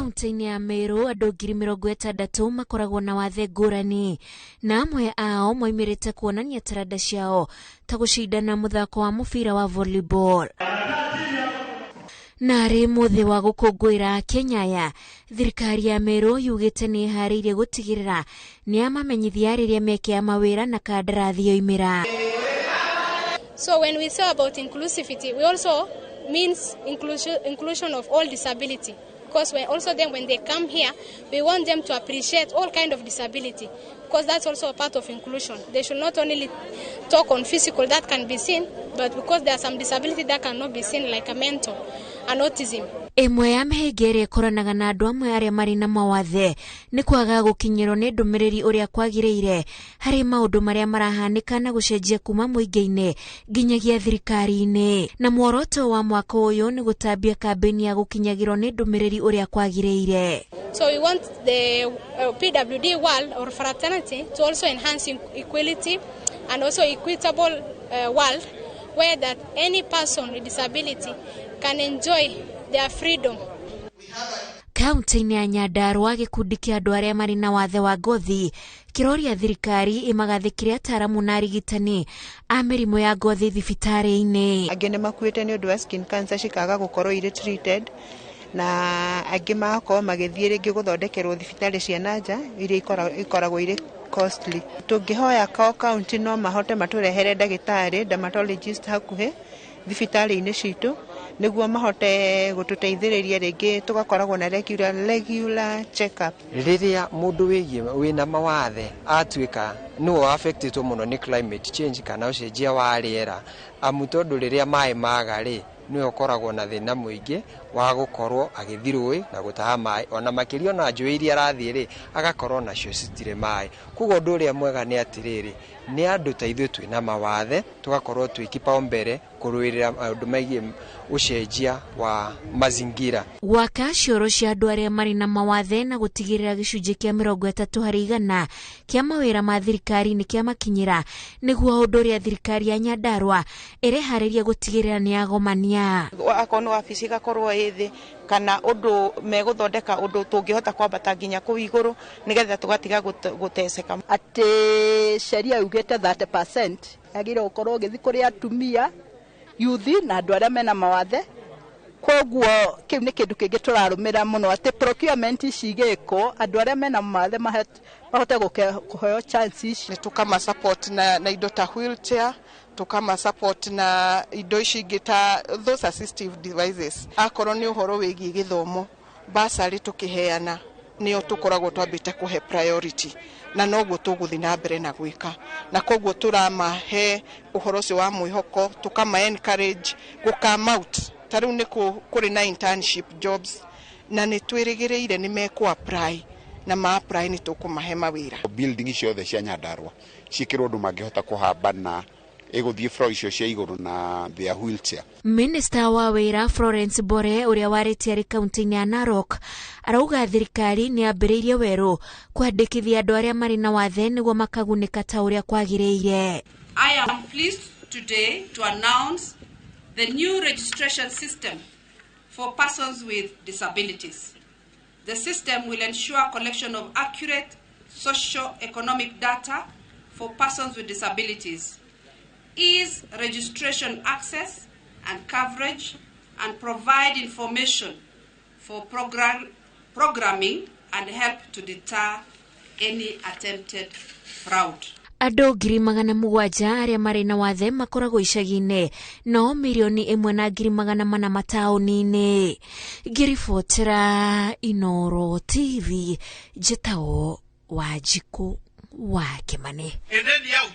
Kaunti-inĩ ya Meru andũ 60,000 makoragwo na wathe ngũrani na amwe ao moimĩrĩte kuonania taranda ciao ta gũcindana mũthako wa mũbira wa volleyball. Na arĩ mũthĩ wa gũkũngũĩra Kenya ya thirikari ya Meru yugĩte nĩ ĩharĩirie gũtigĩrĩra nĩ yamamenyithia rĩrĩa mĩeke ya mawĩra na kandarathi yoimĩra. So when we say about inclusivity, we also means inclusion of all disability. Because when also then when they come here, we want them to appreciate all kind of disability, because that's also a part of inclusion. They should not only talk on physical that can be seen, but because there are some disability that cannot be seen, like a mental and autism. Ĩmwe ya mĩhĩnga ĩrĩa ĩkoranaga na andũ amwe arĩa marĩ na mawathe nĩ kwaga gũkinyĩrwo nĩ ndũmĩrĩri ũrĩa kwagĩrĩire harĩ maũndũ marĩa marahanĩka na gũcenjia kuma mũingĩ-inĩ nginyagia thirikari-inĩ. Na muoroto wa mwaka ũyũ nĩ gũtambia kambĩini ya gũkinyagĩrwo nĩ ndũmĩrĩri ũrĩa kwagĩrĩire. So we want the PWD world or fraternity to also enhance equality and also equitable world where that any person with disability can enjoy their freedom. Kaunti-inĩ ya Nyandarua gĩkundi kĩa andũ arĩa marĩ na wathe wa ngothi kĩroria thirikari ĩmagathĩkĩre ataaramu na arigitani a mĩrimũ ya ngothi thibitarĩ-inĩ. Angĩ nĩ makuĩte nĩ ũndũ wa skin cancer cikaga gũkorwo irĩ treated, na angĩ magakorwo magĩthiĩ rĩngĩ gũthondekerwo thibitarĩ cia na nja iria ikoragwo irĩ costly. Tũngĩhoya county no mahote matũrehere ndagĩtarĩ dermatologist hakuhĩ thibitarĩ-inĩ citũ nĩguo mahote gũtũteithĩrĩria rĩngĩ tũgakoragwo na regular check up. Rĩrĩa mũndũ wĩna mawathe atuĩka nĩwe affected mũno nĩ climate change kana ũcenjia wa rĩera, amu tondũ rĩrĩa maĩ maga rĩ, nĩwe ũkoragwo na thĩna mũingĩ wa gũkorwo agĩthiĩ rũĩ na gũtaha maĩ, ona makĩria ona njũĩ iria arathiĩ rĩ, agakorwo nacio citirĩ maĩ. Koguo ũndũ ũrĩa mwega nĩ atĩrĩrĩ, nĩ andũ ta ithuĩ twĩna mawathe tũgakorwo twĩ kipaumbele kũrũĩrĩra maũndũ megiĩ ũcenjia wa mazingira. Gwaka cioro cia andũ arĩa marĩ na mawathe na gũtigĩrĩra gĩcunjĩ kĩa 30% kĩa mawĩra ma thirikari nĩ kĩamakinyĩra nĩguo ũndũ ũrĩa thirikari ya Nyandarua ĩreharĩria gũtigĩrĩra nĩ yagomania. Akorwo nĩ wabici ĩgakorwo ĩ thĩ kana ũndũ megũthondeka ũndũ tũngĩhota kwambata nginya kũu igũrũ nĩgetha tũgatiga gũteceka. Atĩ sheria yugĩte 30% yagĩrĩirwo gũkorwo ũgĩthiĩ kũrĩ atumia, youth na andũ arĩa mena mawathe. Koguo kĩu nĩ kĩndũ kĩngĩ tũrarũmĩrĩra mũno atĩ procurement ici igĩkwo andũ arĩa mena mawathe mahote kũheo chance ici. Nĩ tũkama support na indo ta wheelchair, tũkama support na indo ici ingĩ ta those assistive devices. Akorwo nĩ ũhoro wĩgiĩ gĩthomo, bursary tũkĩheana nĩyo tũkoragwo twambĩte kũhe priority, na noguo tũgũthiĩ na mbere na gwĩka, na koguo tũramahe ũhoro ũcio wa mwĩhoko, tũkama encourage gũ come out. Ta rĩu nĩ kũrĩ na internship jobs na nĩ twĩrĩgĩrĩire nĩ mekũ apply, na ma apply nĩ tũkũmahe mawĩra. Building ciothe cia Nyandarua ciĩkĩrwo ũndũ mangĩhota kũhamba na ĩgũthiĩ floor icio cia igũrũ na their wheelchair. Minister wa wĩra Florence Bore ũrĩa warĩtie arĩ kaunti-inĩ ya Narok arauga thirikari nĩ yambĩrĩirie werũ kwandĩkithia andũ arĩa marĩ na wathe nĩguo makagunĩka ta ũrĩa kwagĩrĩire. I am pleased today to announce the new registration system for persons with disabilities. The system will ensure collection of accurate socio-economic data for persons with disabilities, ease registration access and coverage, and provide information for programming and help to deter any attempted fraud. Andũ 700,000 arĩa marĩ na wathe makoragwo icagi-inĩ, no 1,400,000 mataũni-inĩ. Ngĩribotera Inooro TV, njĩtagwo Wanjikũ wa Kĩmani. And then out.